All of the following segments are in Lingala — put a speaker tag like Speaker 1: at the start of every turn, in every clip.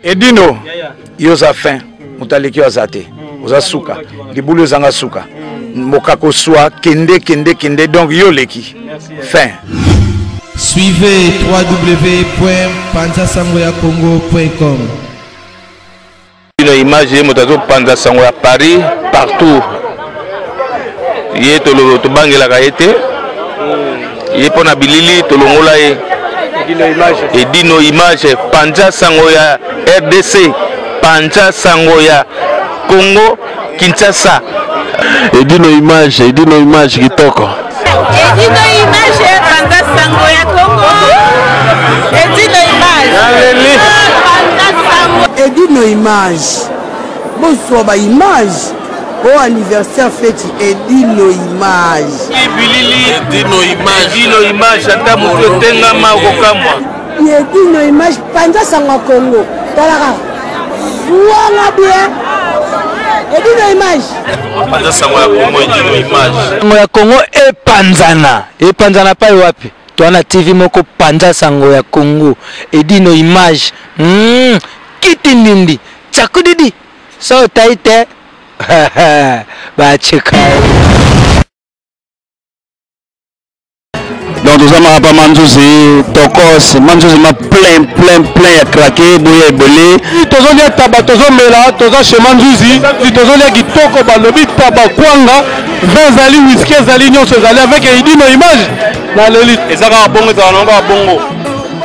Speaker 1: Edino, yo oza fin, moto aleki yo aza te, oza suka, libulu ezanga suka, mokako swa, kende kende kende, donc yo oleki, fin.
Speaker 2: Suivez www.panzasangoyacongo.com.
Speaker 3: Bino image ye moto azopanza sango ya Paris partout, ye tobangelaka ye te, ye mpo na bilili tolongola ye. Edino image panza sango ya RDC, panza sango ya Congo Kinshasa.
Speaker 4: Edino image, Edino image kitoko.
Speaker 5: Edino image panza sango ya Congo. Edino image. Panza sango.
Speaker 6: Edino image. Bozwa ba image. O anniversaire feti Edino image.
Speaker 3: Bilili Edino image. Edino image ata moto etengama okokamwa.
Speaker 6: Edino image panza sango ya Congo. Talaka. Zuanga bien. Edino image.
Speaker 3: Panza sango ya Congo Edino image.
Speaker 7: Sango ya Congo epanzana. Epanzana pai wapi? Toa na TV moko panza sango ya Congo. Edino image. Kiti ndindi. Tsakudidi. So taite. Bacheka.
Speaker 4: Donc toza maka pa Manzuzi tokos, Manzuzi ma plein plein plein ya craquer boya ebele.
Speaker 8: Tozolia taba, tozomela, toza chez Manzuzi, tozolia kitoko, balobi taba kwanga, vin ezali, whisky ezali, nyonso ezali avec Edino image na leli.
Speaker 3: Eza kaka bongo, ezala nango kaka bongo.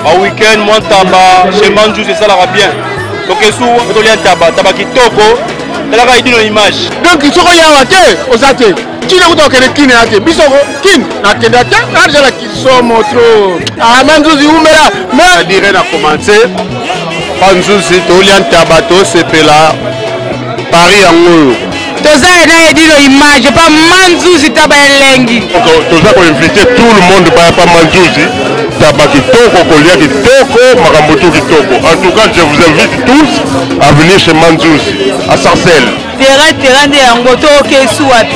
Speaker 3: Ba week-end mwa taba chez Manzuzi esalaka bien. Tokesu tolia taba, taba kitoko, talaka Edino image.
Speaker 8: Donc soko yawa te, oza te. Kine kuta okende kine ya te, biso ko kine nakenda te, na déjà na kisomo trop. Ah Manzuzi umela, mais
Speaker 4: dire na commencer Manzuzi tolia ntaba tosepela Paris yango oyo.
Speaker 5: Toza na Edino image pa Manzuzi taba elengi.
Speaker 4: Toza ko inviter tout le monde baya pa Manzuzi taba kitoko, kolia kitoko, makambo tout kitoko. En tout cas, je vous invite tous à venir chez Manzuzi à Sarcelles.
Speaker 5: Terrain, terrain nde yango to okesu wapi?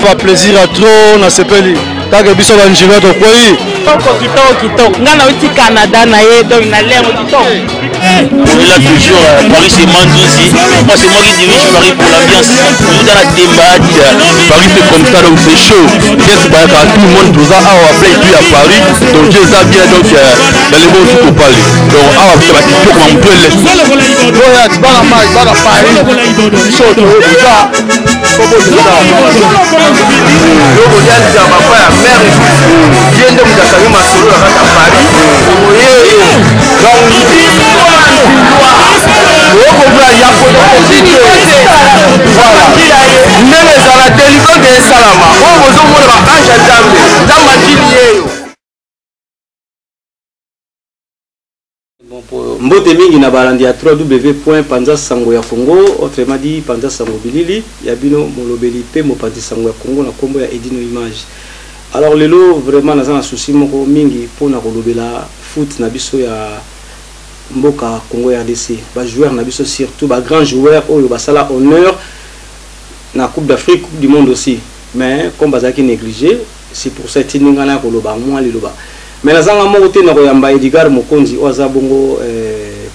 Speaker 8: Pas plaisir à trop na sepeli. Kaka biso ba njima tokwei.
Speaker 5: Kitoko, kitoko, kitoko. Nga nauti Canada na ye donc na lengo kitoko.
Speaker 3: On est là toujours, Paris c'est Manzuzi. Moi c'est moi qui dirige Paris pour l'ambiance. Toujours dans la débat.
Speaker 4: Paris c'est comme ça donc c'est chaud. Qu'est-ce que tout le monde toza awa plein tout à Paris. Donc Dieu ça bien donc dans les bons tout parler. Donc awa c'est ba kitoko ma mutwele.
Speaker 8: Boya bana mai bana Paris. Biso toza.
Speaker 3: Loko ya nzamba pa ya mère ye nde moto akangi masolo na kati ya Paris oye donc okokola ya voilà ndenge ezala delivrance esalama oyo bozomona ba ange ya Nzambe Nzambe atili yeyo.
Speaker 9: Bon, po, mbote mingi na balandi ya www.panza sango ya Congo, autrement dit Panza sango bilili ya bino molobeli pe mopanzi sango ya Congo na kombo ya Edino Image. Alors lelo vraiment naza na souci moko mingi po na kolobela foot na biso ya mboka Congo RDC, ba joueurs na biso surtout ba grands joueurs oyo basala honneur na Coupe d'Afrique, Coupe du monde aussi, mais comme bazalaki négligé, c'est pour ça etindi nga na koloba mwa liloba. Mais nazanga moko te na koyamba Edgar Mokonzi oyo aza bongo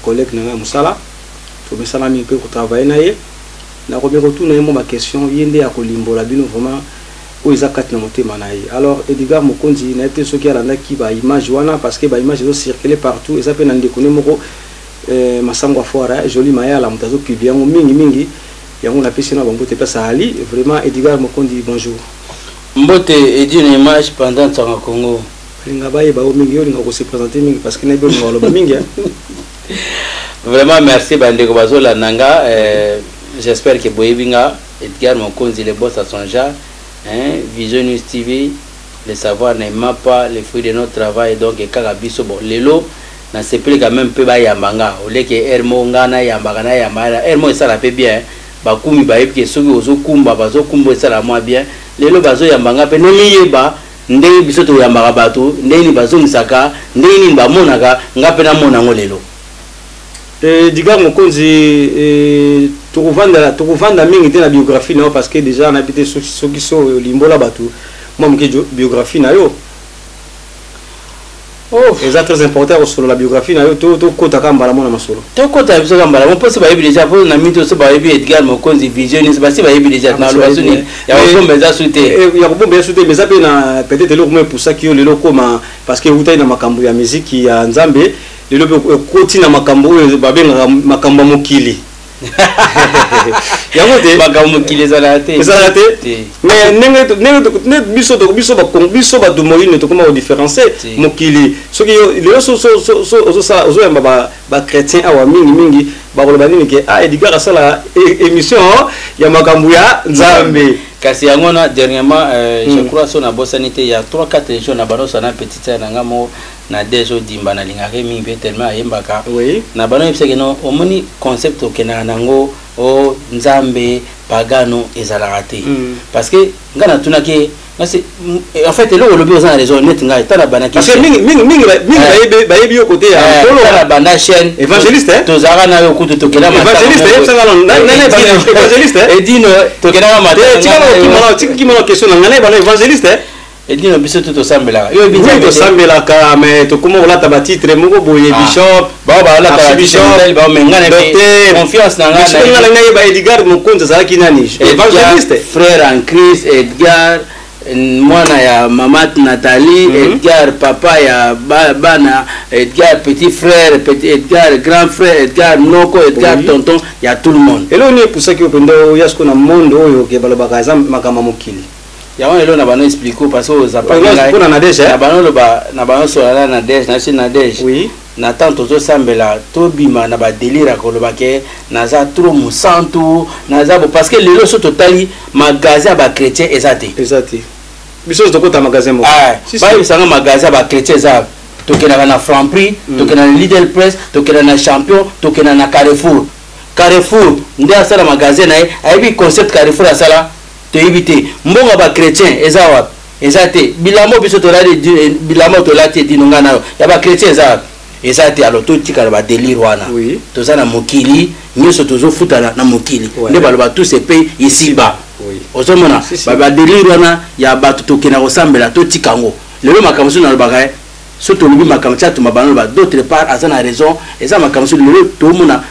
Speaker 9: collègue na nga ya mosala, tomesana mingi mpe kotravailler na ye. Nakomi kotuna ye mwa ba question, ye nde akolimbola bino vraiment oyo eza kati na motema na ye. Alors Edgar Mokonzi, nayebi te soki alandaki ba image wana, parce que ba image ezo circuler partout, eza mpe na ndeko ne moko Masango Afuara, Jolie Mayala, moto azo publier yango mingi mingi, yango napesi na bango te place ali. Vraiment Edgar Mokonzi, bonjour.
Speaker 10: Mbote Edino Image pendant Nsanga Congo.
Speaker 9: Linga bayeba yo mingi, yo linga ko se présenter mingi parce que nayebi olinga koloba mingi, hein.
Speaker 10: Vraiment merci bandeko bazolanda nga, j'espère que boyebi nga Edgar Mokonzi, le boss à son genre, hein, Vision News TV, le savoir ne ment pas, le fruit de notre travail, donc kaka biso bon lelo na sepeli quand même pe bayamba nga au lieu que Hermo nga na yambaka na yamba Hermo esala pe bien, bakumi bayebi ke soki ozokumba bazokumba esala mwa bien, lelo bazoyamba nga pe nemiyeba ndenge biso toyambaka bato, ndenge nini bazongisaka, ndenge nini bamonaka nga pe namona yango lelo.
Speaker 9: Edgar Mokonzi, tokovanda mingi te na biographie na yo parce que déjà nayebi te soki so olimbola bato mwa moke biographie na yo. Eza très important ya kosolola biographie na yo. Tokota mbala mona masolo.
Speaker 10: Tokota biso ka mbala mo, mposi bayebi déjà, mpo na mito so bayebi Edgar Mokonzi Vision News, basi bayebi déjà. Naloba suni ya kobomba eza su te.
Speaker 9: Ya kobomba eza su te, mais eza mpe na peut-être eloko mo epusaki yo lelo okoma, parce que eutaki na makambo ya miziki ya Nzambe, lelo mpe ekoti na makambo oyo babengaka makambo ya mokili yango te.
Speaker 10: Makambo mokili ezalaka te.
Speaker 9: Ezalaka te, mais ndenge biso bato moyino tokoma kodifférencier mokili. Soki lelo ozosala, ozoyamba bachrétien awa mingimingi, bakoloba nini? Ke ah, Edgar asala émission ya makambo ya Nzambe.
Speaker 10: Kasi yango wana, dernièrement, je crois, so nabosani te, ya 3 4 jours, na banoso na petite sœur na nga moko na Dege Odimba, nalingaka ye mingi mpe tellement ayembaka. Na bano yebisaki no, omoni concept okendaka nango o Nzambe pagano ezalaka te, parce que ngai natunaki ngasi. En fait, eloko olobi oza na raison. Neti ngai tala bandaki
Speaker 9: Parce que mingi mingi mingi mingi bayebi yo côté ya
Speaker 10: Nkolo. Tala banda chaîne.
Speaker 9: Évangéliste, hein?
Speaker 10: Tozalaka na yo kutu, tokenda.
Speaker 9: Évangéliste, yebisanga nani évangéliste?
Speaker 10: Edino, tokendaka.
Speaker 9: Matanga. Tika kimana question na ngai, nayeba no évangéliste.
Speaker 10: Edino, biso to tosambelaka. Yo
Speaker 9: oyebi Nzambe te? Tosambelaka, mais tokóma kolata batitre moko boye, bishop.
Speaker 10: Bao balataka
Speaker 9: archbishop,
Speaker 10: bao, mais ngai nayebi
Speaker 9: docteur.
Speaker 10: Confiance na ngai.
Speaker 9: Soki ngai nayeba Edgar Mokonzi azalaki nani? Évangéliste.
Speaker 10: Frère en Christ Edgar, mwana ya mama Nathalie Edgar, papa ya bana Edgar, petit frère, petit Edgar, grand frère Edgar, noko Edgar, tonton ya tout le monde.
Speaker 9: Eloko nini epusaki yo mpenza oya siko na monde oyo ke balobaka eza makambo ya mokili?
Speaker 10: Yango lelo na bano explique, parce que oza
Speaker 9: Mpona Nadege,
Speaker 10: na bano loba na bano solala Nadege, na si Nadege na ntango tozosambela, tobima na badélire ya koloba ke naza trop mosantu, naza bo, parce que lelo so totali magasin ya bachrétien eza te.
Speaker 9: Eza te, biso nyonso tokota magasin moko.
Speaker 10: Ah,
Speaker 9: Si, si.
Speaker 10: Bayebisanga magasin ya bachrétien eza, tokendaka na Franprix, tokendaka na Lidl Press, tokendaka na Champion, tokendaka na Carrefour. Carrefour nde asala magasin na ye, ayebi concept Carrefour asala, toyebi te. Mbongo ya bachrétien eza wapi? Eza te. Bilamba biso tolati, bilamba tolati, edino ngai na yo, ya bachrétien eza wapi? Eza te. Alors totikala badélire wana. Toza na mokili, nyonso tozofutana na mokili. Nde baloba tout se paye ici-bas. Ozomona badélire wana ya bato tokenda kosambela, totika yango. Lelo makambo so nalobaka, so tolobi makambo tia tuma bano loba, d'autre part aza na raison. Eza makambo so lelo tomona,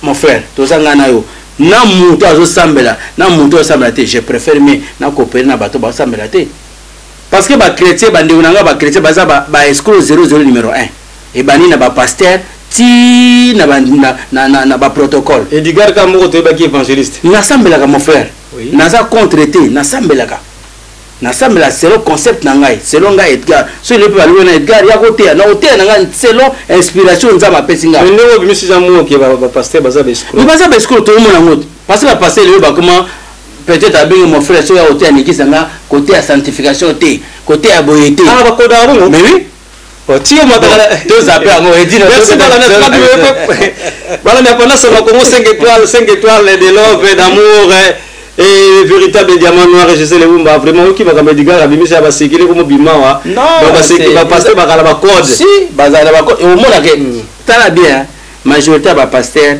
Speaker 10: mon frère, toza ngai na yo, na moto azosambela, na moto azosambela te. Je préfère mieux na coopérer na bato bazosambela te, parce que bachrétien, bandeko na ngai bachrétien, baza baescroc 00 numéro 1, ebandi na bapasteur ti na na baprotocole.
Speaker 9: Edgar ka moko toyebaki évangéliste.
Speaker 10: Nasambelaka, mon frère. Naza contre te, nasambelaka, nasambela selon concept na ngai, selon ngai Edgar. So ele mpe balobi na Edgar ya koteya, na koteya na ngai selon inspiration Nzambe apesi ngai.
Speaker 9: Mais ndenge obimisi eza moke, bapasteur baza baescroc.
Speaker 10: Mais baza baescroc, toomona yango te, parce que bapasteur lelo bakoma peut-être abenge mon frère, soki akoteya nekisa nga côté ya sanctification te, côté ya boye te.
Speaker 9: Ah, bakodaka bongo?
Speaker 10: Mais oui.
Speaker 9: Tiyo
Speaker 10: Tozape yango, Edino.
Speaker 9: Merci. Balanda pendant ce Congo 5 étoiles, 5 étoiles de love et d'amour et véritable diamant noir, Gisèle Wumba. Vraiment oki makambo Edgar abimisi ya basekele komo bimawa. Bapasteur bakala bacode.
Speaker 10: Si bazala bacode, omonake, tala bien, majorité ya bapasteur,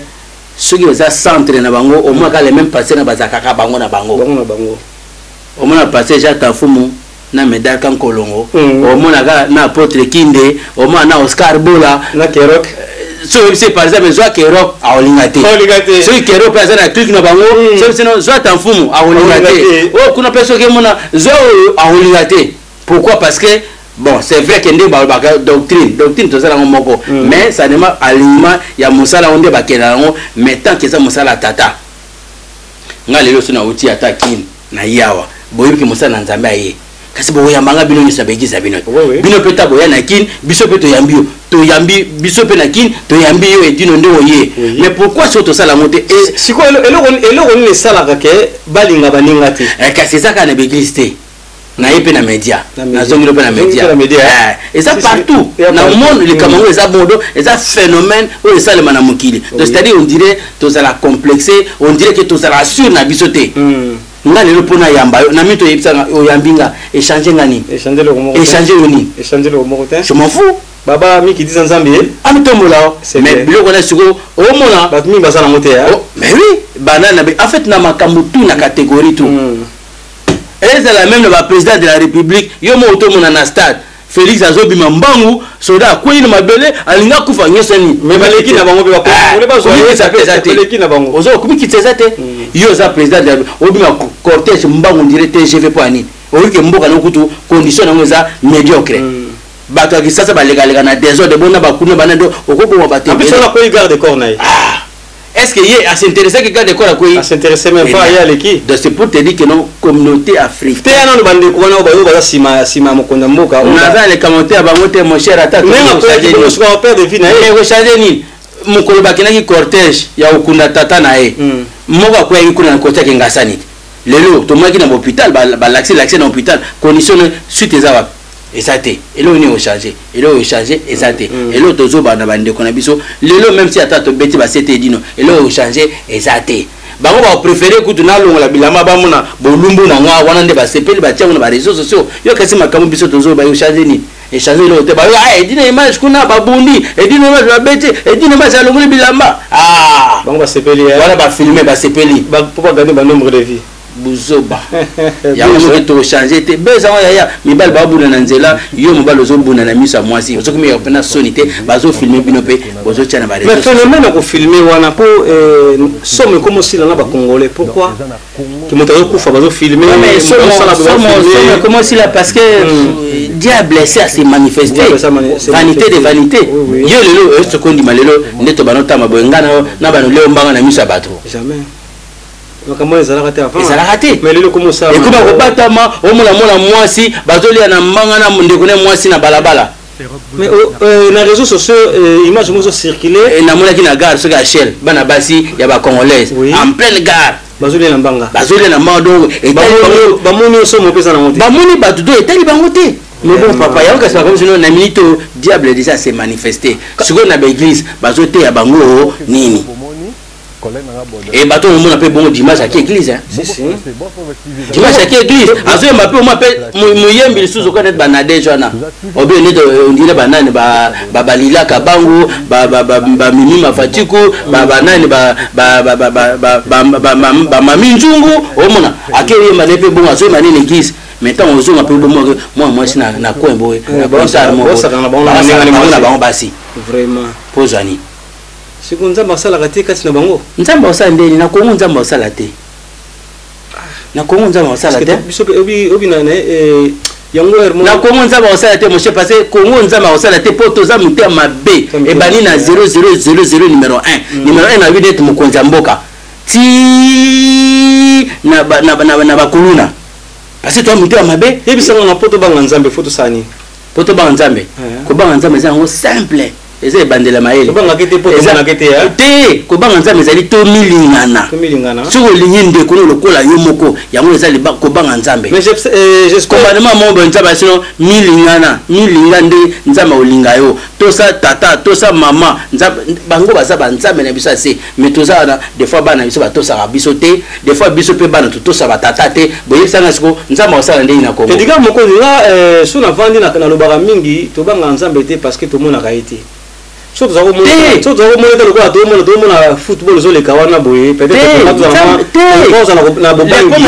Speaker 10: soki baza centre na bango, omonaka les mêmes pasteur na bazalaka kaka bango na bango.
Speaker 9: Bango na bango.
Speaker 10: Omona pasteur Jacques Tafumu na Medar Kankolongo, omonaka na apôtre Kinde, omona na Oscar Bola.
Speaker 9: Na Kerok.
Speaker 10: Soki oyebisi par exemple zwa Kerok, akolinga te.
Speaker 9: Akolinga te.
Speaker 10: Soki Kerok mpe aza na clique na bango, soki sino zwa Tamfumu, akolinga te. Oyo kuna mpe soki emona zwa oyo, akolinga te. Pourquoi? Parce que bon, c'est vrai que nde balobaka doctrine, doctrine toza yango moko, mais ça demande alignement ya mosala yango nde bakenda yango. Mais tant que eza mosala ya tata nga, lelo so nauti ata Kini na yawa, boyebi ke mosala na Nzambe aye, kasi bokoyambanga bino nyonso na baeglise na bino. Bino mpe ta boya na Kini, biso mpe toyambi yo, toyambi biso mpe na Kini, toyambi yo Edino nde oye. Mais pourquoi soki tosala yango te?
Speaker 9: Sikoyo eloko nini esalaka ke balinga baninga te?
Speaker 10: Kasi eza kaka na baeglise te, naye mpe na média, nazongeli mpe na média, eza partout na monde. Likambo yango eza bodo, eza phénomène oyo esalema na mokili. Donc c'est-à-dire, on dirait tozala complexe, on dirait ke tozala sûr na biso te. Nga lelo mpo nayamba yo na mito, oyebisanga oyambi nga, échange nga nini? Échange yo nini? Je m'en fous.
Speaker 9: Baba miki disa Nzambe.
Speaker 10: Amitombola, mais biloko wana sikoyo omona
Speaker 9: bato mingi baza nango te.
Speaker 10: Mais oui, bana na en fait na makambo tout, na catégorie tout, ezala même na baprésident de la République, yo moko tomona na stade. Félix azobima mbangu, soda akwei na mabele, alingi akufa, nyonso nini?
Speaker 9: Mais baleki na bango mpe
Speaker 10: bakomikitisa mpe eza te, oza komikitisa eza te. Yo oza président, obima cortège mbangu ndire TGV mpo ya nini? Oyoki mboka nango kutu condition nango eza médiocre. Bato ya Kisasa balekaleka na désordre bona bakuna bana ndo okoboma bato.
Speaker 9: Garde corps na ye.
Speaker 10: Est-ce que ye as'intéressaki garde corps akwei?
Speaker 9: As'intéressé même pas, ye aleki.
Speaker 10: Donc c'est pour te dire que non, communauté africaine
Speaker 9: te ya nano bandeko wana oyo baza nsima nsima ya mokonzi ya mboka.
Speaker 10: Naza lekamo te ya bango te, mon cher. Ata
Speaker 9: père de vie na ye.
Speaker 10: Ekochange nini? Mokolo bakendaki cortège ya kokunda tata na ye, moko akweyaki kuna na côté ya Kingasani te. Lelo tomonaki na bahôpital, balakisi lakisi na hôpital, condition suite eza wapi? Eza te. Eloko nini ochange? Eloko ochange eza te. Eloko tozobanda bandeko na biso lelo, même si ata tobeti basete edino, eloko ochange eza te. Bango bapréféré kutu nalongola bilamba, bamona bolumbu na nga wana nde basepeli, batia ngo na baréseaux sociaux. Yo kasi makambo biso tozoba, ochange nini? Echange eloko te. Bayo, ah, Edino Image kuna babundi, Edino Image babeti, Edino Image alongoli bilamba. Ah,
Speaker 9: bango basepeli.
Speaker 10: Wana bafilme, basepeli.
Speaker 9: Po bagagner banombre de vues.
Speaker 10: Buzoba yango. Soki tochange te, bezango yaya, mibali babunda na nzela, yo mobali ozobunda na miso ya mwasi, ozokomeka mpena soni te. Bazofilme bino mpe bozotya na
Speaker 9: Mais phénomène ya kofilme wana, mpo somo ekoma osila na bacongolais. Pourquoi ke moto azokufa, bazofilme?
Speaker 10: Ekoma osila parce que diable ese ase manifeste. Vanité de vanité. Yo lelo sokondima lelo nde tobana otamba boye, nga na bano leo mbanga na miso ya bato.
Speaker 9: Jamais. Makambo ezalaka te avant.
Speaker 10: Ezalaka te.
Speaker 9: Mais lelo komosala.
Speaker 10: Ekoma kobatama, omona mona mwasi bazolia na mbanga na ndeko ne mwasi na balabala.
Speaker 9: Mais na réseaux sociaux, image moko circule.
Speaker 10: Namonaki na gare soki ya Shell, bana basi ya bacongolaise en pleine gare.
Speaker 9: Bazolia na mbanga.
Speaker 10: Bazolia na mbanga, donc
Speaker 9: bamoni oso mopesa nango te.
Speaker 10: Bamoni bato, do etali bango te. Mais bon papa, yango kasi makambo sino na minute oyo, diable déjà s'est manifesté. Sikoyo na baéglise bazoteya bango nini? E bato omona mpe bongo dimanche aki église, dimanche aki église, azoyemba mpe omwa mpe moyembi lisusu oka neti banadege wana, obie neti ondire banani, balilaka bango, bamimi mafatiku, banani, bamami nzungu. Omona ake oyemba ne mpe bongo, azoyemba nini église. Mais ntango ozonga mpe bongo, mwana mwasi na coin boye na bango basi.
Speaker 9: Vraiment.
Speaker 10: Mpo ozwa nini?
Speaker 9: Siko Nzambe asalaka te kati na bango?
Speaker 10: Nzambe asala ndeni na Kongo? Nzambe asala te na Kongo, Nzambe asala te.
Speaker 9: Biso obi na yango.
Speaker 10: Na Kongo Nzambe akosala te, monsieur, parce que Kongo Nzambe akosala te mpo toza motema mabe. Ebandi na 0000 numéro 1, numéro 1 na neti mokonzi ya mboka ti na bakuluna, parce que toza motema mabe.
Speaker 9: Yebisanga na, mpo tobanga Nzambe, fo tosala nini?
Speaker 10: Mpo tobanga Nzambe, kobanga Nzambe eza yango simple, eza ebandela mayele. Te, kobanga Nzambe ezali tomilingana. Soki olingi ndeko no lokola yo moko, yango eza kobanga Nzambe. Commandement moko boye Nzambe asino: milingana, milinga nde Nzambe olinga yo. Tosa tata, tosa mama, bango baza banzambe na biso ase. Mais toza wana, des fois bana biso batosaka biso te, des fois biso mpe bana totosa batata te. Boyebisanga siko, Nzambe akosala ndenge na Kongo?
Speaker 9: Edgar Mokonzi, nga so navandi, nalobaka mingi, tobanga Nzambe te parce que tomonaka ye te. So toza komona te lokola tomona football ezoleka wana boye.
Speaker 10: Peut-être na bobangi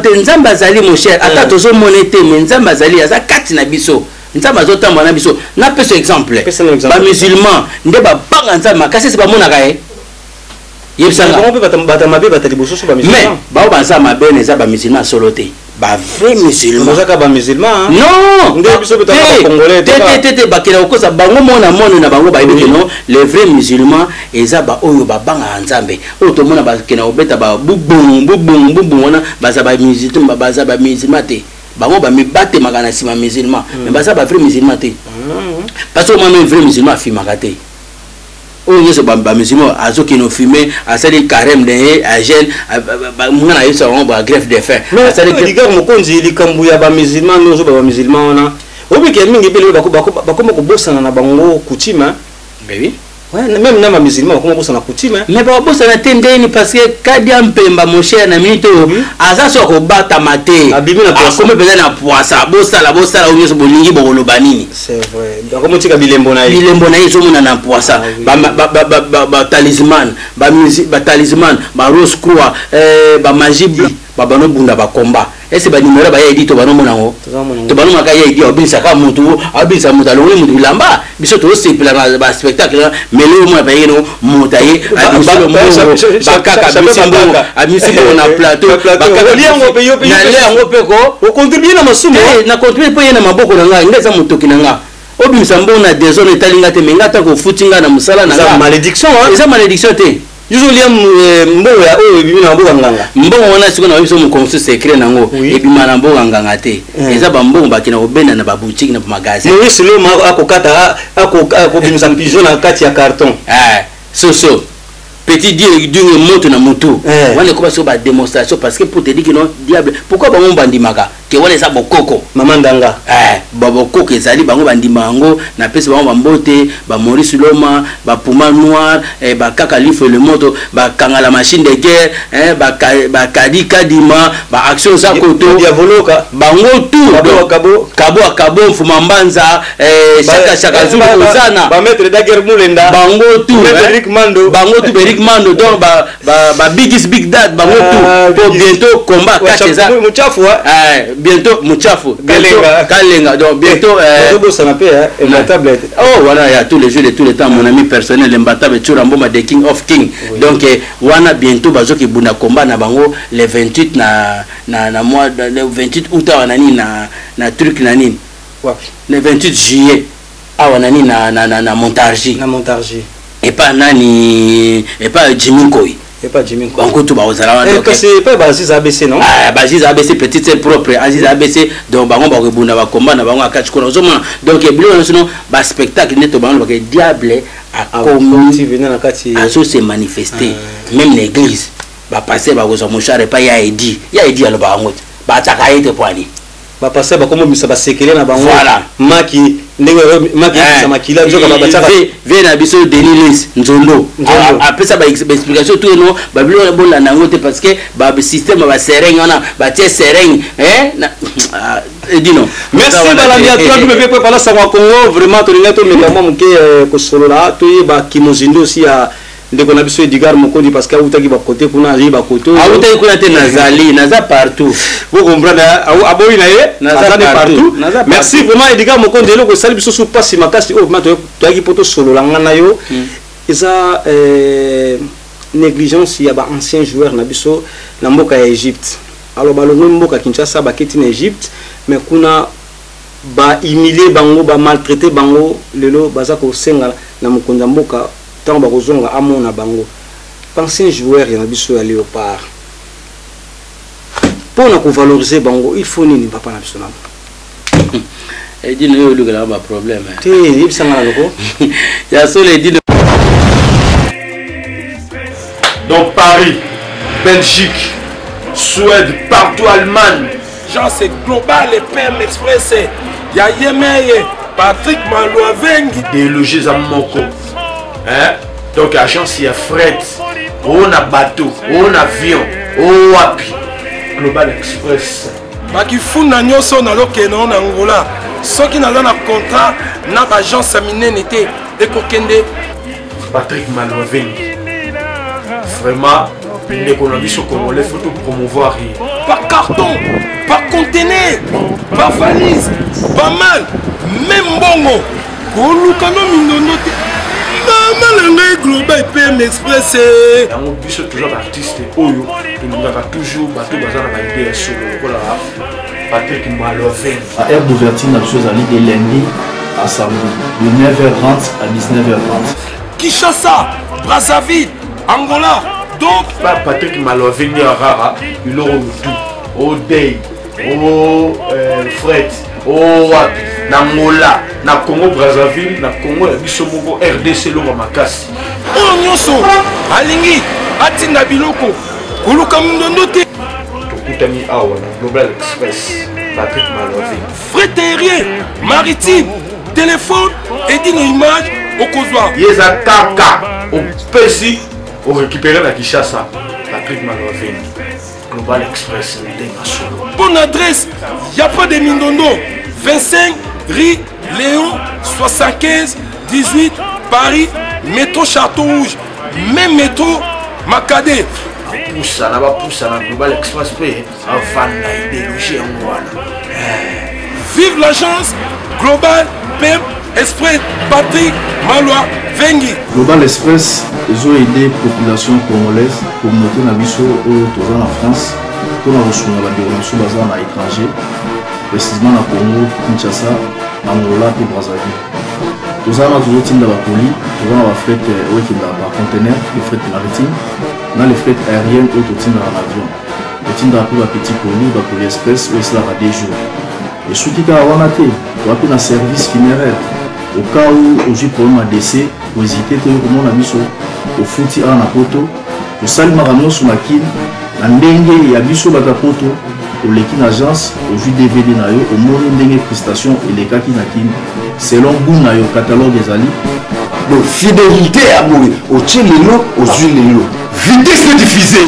Speaker 10: te. Nzambe azali, mon cher, ata tozomona te, mais Nzambe azali, aza kati na biso. Nzambe azotambola na biso. Napesa exemple: bamusulman nde babanga Nzambe makasi, esi bamonaka ye.
Speaker 9: Yebisanga mpe bato mabe, bato liboso so.
Speaker 10: Mais bao baza mabe na eza bamusulman solo te, bavrai musulman.
Speaker 9: Ozaka bamusulman?
Speaker 10: Non.
Speaker 9: Nde biso mpe congolais.
Speaker 10: Te, te, te. Bakela kokosa bango, mona mone na bango, bayebi ke non, les vrais musulmans eza baoyo babangaka Nzambe, oyo tomona bakenda kobeta babubungu bubungu bubungu wana, baza bamusulman, baza bamusulman te. Bango bamibatemaka na nsima musulman, mais baza bavrai musulman te, parce que omona vrai musulman afimaka te. Oyo nyonso bamusulman azokende ofume, asali carême na ye, agene nga na yebisa bango bagrève de faim.
Speaker 9: Edgar Mokonzi, likambo ya bamusulman nyonso, bamusulman wana obike mingi mpe lelo bakoma kobosana na bango coutume.
Speaker 10: Oui.
Speaker 9: Même na bamusulman bakoma kobosana coutume.
Speaker 10: Mais bakobosana te ndeni? Parce que kadia mpemba, mon cher, na minute oyo aza so akobatama te, akomi mpenza na poisa. Bosala, bosala oyo nyonso bolingi, bokoloba nini?
Speaker 9: C'est vrai, akomotika bilembo na ye.
Speaker 10: Bilembo na ye ezomona na poisa. Batalisman, batalisman, barose croix, bamagie. Babanda obunda bacombat, ese banimero baya edi, to banomona yango, to banomaka ya edi, aobinisaka motu, aobinisa motu, alongoli motu bilamba. Biso tozosepela na baspectacle, mais lelo omona bayeke no moto aye bakaka, abimisi mbongo, abimisi mbongo na plateau, nale yango mpe ko
Speaker 9: ocontribue na masumu.
Speaker 10: Na contribue mpo ye na maboko na ngai, ngai eza motoki na nga. Obimisa mbongo na désordre etali nga te, mais nga atako ofuti nga na mosala na
Speaker 9: nga. Malédiction.
Speaker 10: Eza malédiction te.
Speaker 9: Yo olia mbongo ya oyo ebimi na mboka nganga.
Speaker 10: Mbongo wana sikoyo na biso mokonso secret nango ebima na mboka nganga te. Eza bambongo bakenda kobenda na baboutique, na bamagasin.
Speaker 9: Maurice Loma akokata, akobimisa pigeon na kati ya carton.
Speaker 10: Soso petit dieu dunge moto na mutu wana ekoma sikoyo badémonstration, parce que pour te dire que non, diable, pourquoi bango bandimaka ke wana eza bokoko?
Speaker 9: Mama ndanga.
Speaker 10: Babokoko ezali, bango bandima yango. Napesi bango bambote, bamaurice Loma, bapuma noir, bakaka lifo le moto, bakanga la machine de guerre, bakadi kadima, baaction za koto.
Speaker 9: Diavoloka.
Speaker 10: Bango tout.
Speaker 9: Kabo.
Speaker 10: Kabo akabo mfuma mbanza, shaka shaka zulu kozana.
Speaker 9: Bamaître dager Mulenda.
Speaker 10: Bango tout.
Speaker 9: Eric Mando.
Speaker 10: Bango tout, Eric Mando, donc ba biggest big dad, bango tout po bientôt combat kati eza.
Speaker 9: Muchafu.
Speaker 10: Bientôt muchafu. Kalenga, Kalenga, donc bientôt.
Speaker 9: Ozobosana mpe Imbatable.
Speaker 10: Oh, voilà, ya tous les jours de tous les temps, mon ami personnel Imbatable Tsura Mboma, the king of king. Donc wana bientôt bazoki bunda combat na bango le 28 na mois, le 28 août awa na nini, na truc na nini.
Speaker 9: Wapi?
Speaker 10: Le 28 juillet awa na nini, na Montargis.
Speaker 9: Na Montargis.
Speaker 10: Epa nani? Epa Jimmy Nkoi.
Speaker 9: Epa Jimmy Nkoi.
Speaker 10: Bango tu bakozala wana.
Speaker 9: Kasi epa Baziz ABC, non?
Speaker 10: Baziz ABC, petite sœur propre Aziz ABC. Donc bango bakobunda bakomba na bango akati kuna, ozomona. Donc biloko nyonso no baspectacle nde to bango bake diable akomi
Speaker 9: na kati.
Speaker 10: Azo se manifester même na église. Bapasteur bakozwa mouchoir epai ya edi, ya edi alobaka yango te, bataka ye te po ani.
Speaker 9: Bapasteur bakomobimisa basekele na bango.
Speaker 10: Voilà.
Speaker 9: Maki ndenge maki ebimisa makila, nzoka batiaka.
Speaker 10: Ve na biso Denis Lis Nzondo apesa baexplication to eno babiloko bolanda yango te, parce que basystème ya baseringue wana, batie seringue edino.
Speaker 9: Merci balandi ya 3W pala sango ya Congo. Vraiment tolingai tomeka mwa moke kosolola, toyeba kimozindo osi ya ndeko na biso Edgar Mokondi, parce que awutaki bakote kuna, azali bakote.
Speaker 10: Awutaki kuna te, nazali, naza partout.
Speaker 9: Vous comprendre, aboyi na ye, naza partout. Merci vraiment Edgar Mokondi. Eloko esali biso su mpasi makasi oyo vraiment toyaki mpo tosolola nga na yo, eza négligence ya baancien joueur na biso na mboka ya Égypte. Alors balongwe mboka Kinshasa, baketi na Égypte, mais kuna bahumilie bango, bamaltraite bango. Lelo baza kosenga na mokonzi ya mboka, ntango bakozonga, amona bango. Ancien joueur ya na biso ya Léopard, mpo na kovaloriser bango, il faut nini, papa na biso nano?
Speaker 10: Edino, oyo olukelaka baproblème.
Speaker 9: Te, yebisanga na loko.
Speaker 10: Ya solo, Edino.
Speaker 4: Donc Paris, Belgique, Suède, partout, Allemagne.
Speaker 11: Genre c'est global et PM Express. Ya Yemeye, Patrick Malouavengi.
Speaker 4: Déloger za moko. Hein? Donc agence ya fret, o na bateau, o na avion, o wapi. Global Express.
Speaker 11: Bakifunda nyonso nazokende na Angola, soki naza na contrat na baagence ya minene te, ekokende.
Speaker 4: Patrick Malouavengi. Vraiment, ndeko na biso congolais, faut tout promouvoir ye.
Speaker 11: Par carton, par conteneur, par valise, pas mal, même mbongo koluka no mindondo te, mama na ngai, Global PM Express.
Speaker 4: Yango biso toujours baartiste oyo tolingaka toujours bato baza na baidée ya solo lokola Patrick Maloven.
Speaker 12: Heure d'ouverture na biso ezali de lundi à samedi de 9h30 à 19h30.
Speaker 11: Kinshasa, Brazzaville, Angola, donc
Speaker 4: Pa Patrick Maloven nde arara biloko motu odei o fret o wapi, na Angola, na Congo Brazzaville, na Congo ya biso moko RDC, eloko makasi.
Speaker 11: Oyo nyonso alingi atinda biloko, koluka mindondo te.
Speaker 4: Tokutani awa na Global Express, Patrick Maloven.
Speaker 11: Fret aérien, maritime, téléphone, Edino Image, okozwa.
Speaker 4: Ye eza kaka opesi, orécupéré na Kinshasa. Patrick Maloven, Global Express, ndenge solo.
Speaker 11: Bonne adresse, y a pas de mindondo. 25 rue Léon 75 18 Paris, métro Château Rouge, même métro Makadé.
Speaker 4: Apusana, bapusana Global Express mpe avanda ideologie yango wana.
Speaker 11: Vive l'agence Global PM Express Patrick Malwa Vengi.
Speaker 12: Global Express ezo aider population congolaise, communauté na biso oyo toza na France mpona kosunga bandeko na biso baza na étranger, précisément na Congo Kinshasa, Angola mpe Brazzaville. Toza wana tozotinda bakoli, toza na bafret oyo ekendaka par conteneur, le fret maritime na le fret aérienne oyo totindaka na avion. Totindaka mpe bapetit colis, bacolis express oyo esalaka 2 jours. Esuki kaka wana te, toza mpe na service funéraire. Au cas où ozwi problème ya décès, kohésite te, oyo komona biso, ofuti awa na poto, tosali makambo nyonso na Kin na ndenge ya biso bato ya poto. Oleki na agence, ozwi DVD na yo, omoni ndenge prestation elekaki na Kin selon goût na yo, catalogue ezali.
Speaker 13: Donc fidélité ya boye, otie lelo, ozwi lelo. Vitesse de diffuser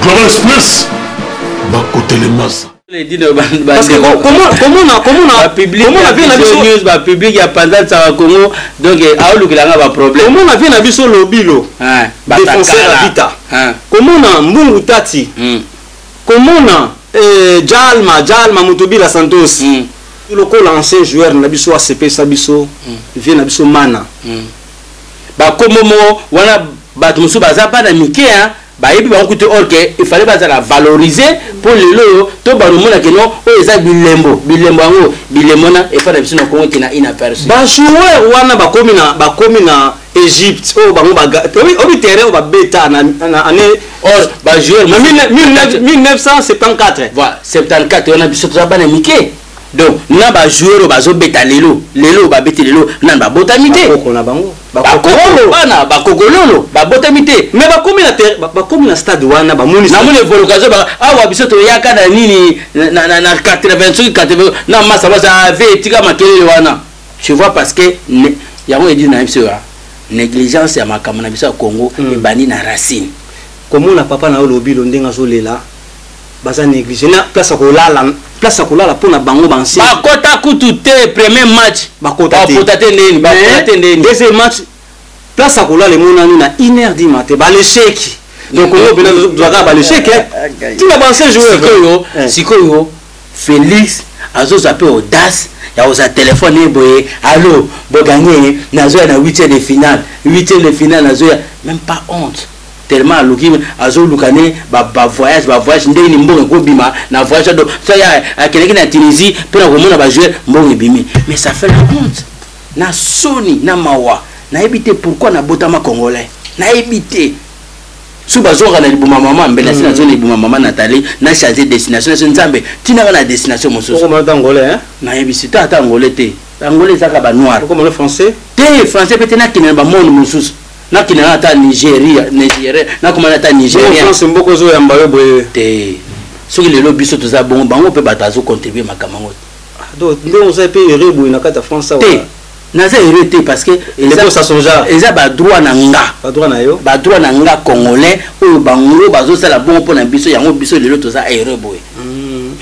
Speaker 13: Global Express bakotelemasa.
Speaker 9: Parce que komona vie na biso news ba public ya panza tsaka Congo, donc aolukela nga ba problème.
Speaker 14: Komona vie na biso lobilo défenseur ya vita, komona mbungu tati, komona Jalma Mutubila Santos, lokola ancien joueur na biso asepesa biso vie na biso mana.
Speaker 10: Bakombo moko wana bato mosusu baza bana mike, bayebi bango kutu, or que il fallait bazala valoriser mpo lelo oyo to balomona keno oyo eza bilembo, bilembo yango, bilembo wana efa na biso na Congo ekena inaperçu.
Speaker 14: Bajoueur wana bakomi na Égypte oyo bango obi terrain oyo babeta na année
Speaker 10: or bajoueur
Speaker 14: na 1974.
Speaker 10: Voilà, 74 wana biso toza bana mike. Donc na bajoueur oyo bazobeta lelo, lelo babeti lelo, nani babotami te.
Speaker 14: Bakoko na bango.
Speaker 10: Bakokolo, bana bakokololo babotami te.
Speaker 14: Mais bakomi na stade wana, bamoni.
Speaker 10: Namoni évocation awa, biso toyaka na nini na 80 soki 80 na masa masa ave etika makelele wana, tu vois, parce que yango edi na biso ya négligence ya makambo na biso ya Congo ebandi na racine.
Speaker 9: Komona papa na yo Lobilo ndenge azolela, baza négligé na place ya kolala, place ya kolala mpo na bango baancien.
Speaker 10: Bakota kutu te premier match.
Speaker 9: Bakota te.
Speaker 10: Bakota te ndeni? Bakota te ndeni?
Speaker 9: Deuxième match, place ya kolala emonani na 1 heure du matin, balesheki. Donc Congo mpena tozwaka balesheki ntina baancien joueur.
Speaker 10: Sikoyo Félix azozwa mpe audace ya kozwa telefone ye boye: "Allo, boganye, nazoya na huitième de finale, huitième de finale nazoya." Même pas honte, tellement aluki, azoluka ne bavoyage, bavoyage ndenge ni mbongo ekobima na voyage. Do so ya akendeki na Tunisie mpona komona bajoueur, mbongo ebimi. Mais ça fait la honte na soni na mawa. Nayebi te pourquoi nabotama congolais, nayebi te. So bazwaka na libuma mama mbele asi nazwa na libuma mama Nathalie, na change destination naso Nzambe tinaka na destination mosusu. Nayebisi te, ata angolais te, angolais ezaka banoir
Speaker 9: français.
Speaker 10: Te, français mpe te. Nakende na bamonde mosusu, nakende na ata Nigeria, Nigeria, nakoma na ata Nigeria.
Speaker 9: France mboka ozoyamba yo boye.
Speaker 10: Te, soki lelo biso toza bongo, bango mpe bato azocontribue makambo yango.
Speaker 9: Donc ndenge oza mpe heureux boye na kati ya France?
Speaker 10: Te, naza heureux te, parce que eza badroit na nga.
Speaker 9: Badroit na yo.
Speaker 10: Badroit na nga congolais oyo bango bazosala bongo mpo na biso. Yango biso lelo toza heureux boye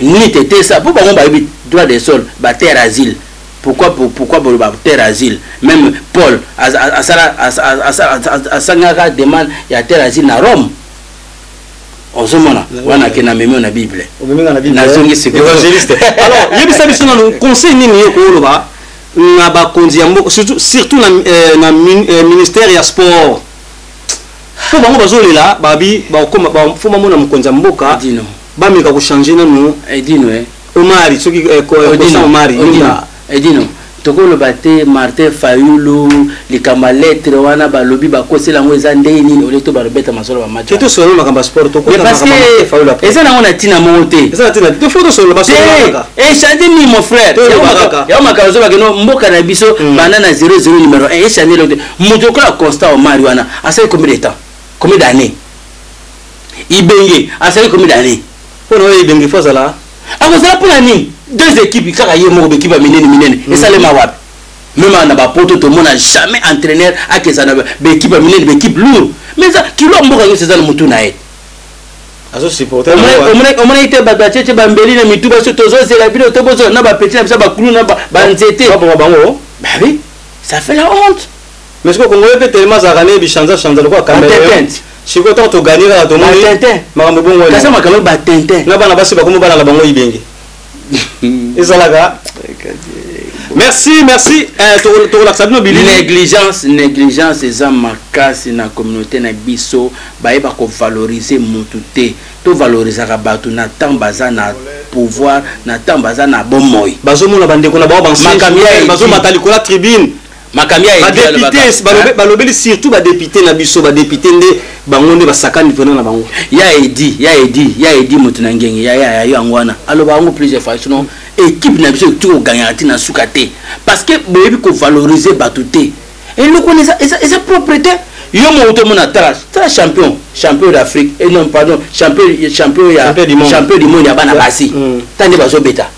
Speaker 10: ni te te sa mpo bango bayebi droit de sol, baterre asile. Pourquoi boloba terre asile? Même Paul asala, asangaka demande ya terre asile na Rome. Ozomona wana ake na memi na Bible.
Speaker 9: Nazongi
Speaker 14: sikoyo. Alors yebisa biso nanu, conseil nini yo kooloba na bakonzi ya mboka, surtout na ministère ya sport, mpo bango bazolela babi bakoma fo bamona mokonzi ya mboka bameka kochange nanu?
Speaker 10: Edino.
Speaker 9: Omari, soki Omari.
Speaker 10: Edino, tokoloba te Martin Fayulu, likambo ya lettre wana balobi bakosela yango eza ndenge nini? Ole to balobeta masolo bamatch.
Speaker 9: Te, tosolola makambo ya sport.
Speaker 10: Parce que eza nango na ntina moko te.
Speaker 9: Eza na ntina te, fo tosolola.
Speaker 10: Echange nini, mon frère? Yango makambo ozobake no mboka na biso banda na 00 numéro 1, echange eloko te. Moto okola Constant Omari wana asali combien de temps, combien d'année? Ibenge asali combien d'année?
Speaker 9: Mpona oyo Ibenge fo azala.
Speaker 10: Akozala mpona nini? Deux équipes kaka ye moko, baéquipe ya minene minene esalema wapi? Même na bapoto tomona jamais entraîneur akeza na baéquipe ya minene, baéquipe lourde, mais eza kilo ya mboka nyonso eza na motu na ye. Omonaki te bato batietie bambeli na mitu baso tozozela bino, tobozo na bapeti na biso bakulu na banzete.
Speaker 9: Bango.
Speaker 10: Babi, ça fait la honte.
Speaker 9: Mais sikoyo congolais mpe tellement azalaka ne bichanza chanza lokola caméléon. Sikoyo ntango toganye kaka tomoni makambo ebongo
Speaker 10: Kasi makambo batintin
Speaker 9: na bana basi bakomi bana na bango ibenge ezalaka. Merci, merci. Tokolakisa bino bilili.
Speaker 10: Négligence, négligence eza makasi na communauté na biso. Bayeba kovaloriser mutu te. Tovalorisaka bato na temps baza na pouvoir, na temps baza na bomoi.
Speaker 9: Bazomona bandeko na bango bazomata likolo ya tribune.
Speaker 10: Makambi ya
Speaker 9: badéputé, balobeli surtout badéputé na biso. Badéputé nde bango nde basakani mpena na bango.
Speaker 10: Ya edi, ya edi, ya edi, moto na ngenge ya ya ya yango wana aloba yango plusieurs fois. Sinon équipe na biso ekoki koganyaka ntina suka te, parce que boyebi kovaloriser bato te. Eloko wana eza propre te. Yo moko tomona, tala, tala, champion, champion d'Afrique, et non, pardon, champion, champion ya champion du monde ya bana basi, ta nde bazobeta.